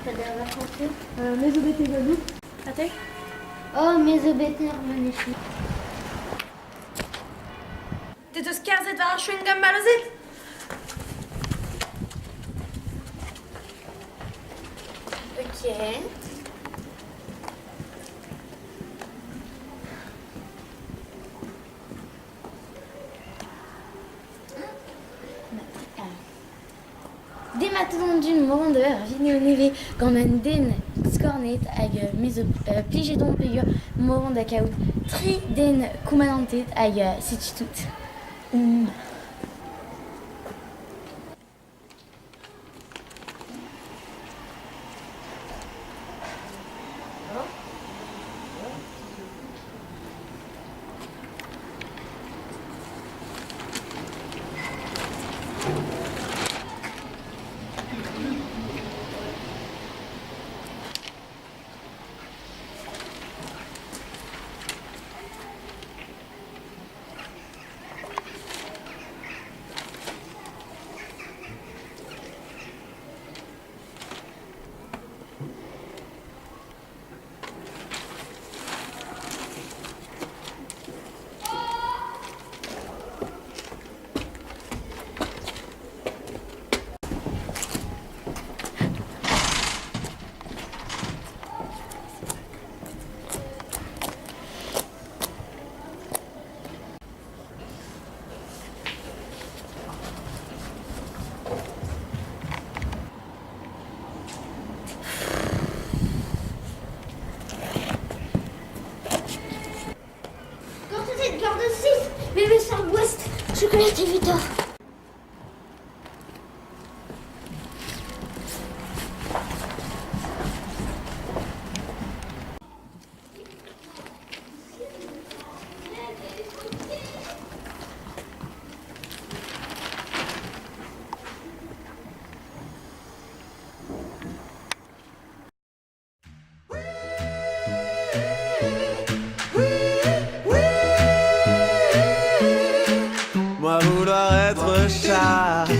Pad ar vakañsoù? Me zo bet e Gwadoù. Ha te? Oh, me zo bet er Manechioù. Te 'teus kerzhet war ar chewing-gum mallozet? Ok. Demat an dud mont ur video nevez gant un den skornet hag me zo plijet on peogwir mont da kaout tri den koumanantet hag setu tout. Gortozit, gortozit, me 'meus ur boest chokolad evitoc'h. Moi vouloir être chat.